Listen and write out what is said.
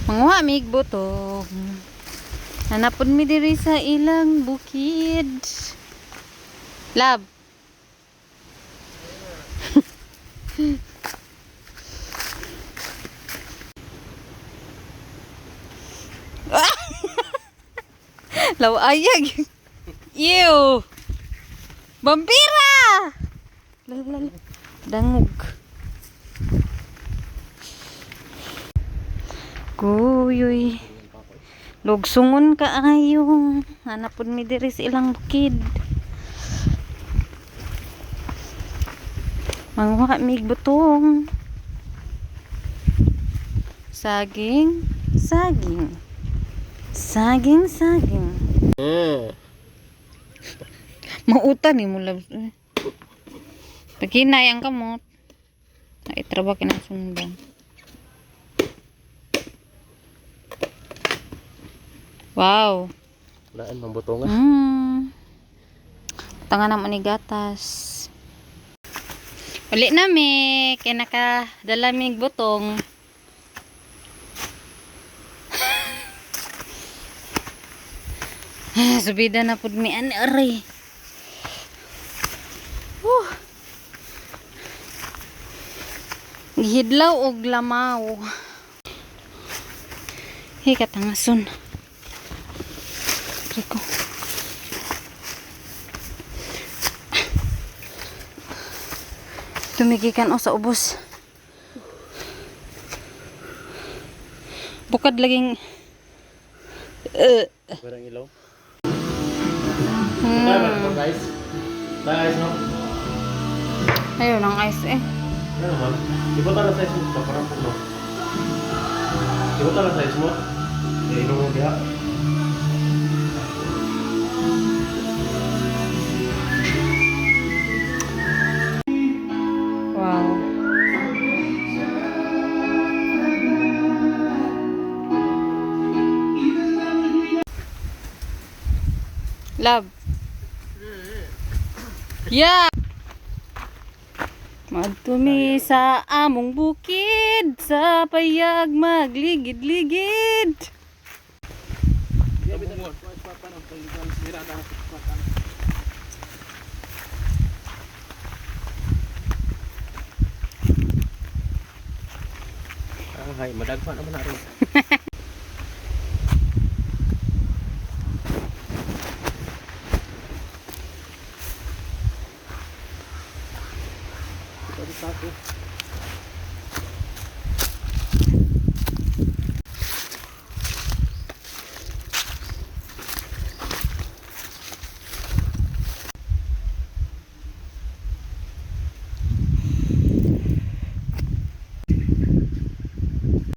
Manguha mig butong. Naa pud mi diri sa ilang bukid. Love. Law-ayag. Ew. Vampira! Lalala. Dangog. Kuyoy. Lugsungon kaayo. Naa pud mi diri sa ilang bukid. Manguha mig butong. Saging, saging. Saging, saging. Mauta ni mo, love. Eh. Pagkinay ang kamot. Ay, trabaho kinasundan. Wow. Laan mang butongan. Tanga naman ni gatas. Uli na mi. Kaya nakadala mig butong. Ah, subida na pud mi ani aray. Whew. Gihidlaw og lamaw. Hey, katangason. Rico. Tumigikan o sa ubos. Bukad laging Parang ilaw. Tayo ba ito, guys? Tayo guys, no? Ayun ang ice eh. Ano man? Di ba tala size mo ba? Parang puno. Di ba tala size mo? Eh, inom mo diha. Wow. Love. Yeah. Madtumi sa among bukid, sa payag magligid-ligid. Ah, hay, madagpa naman na rin.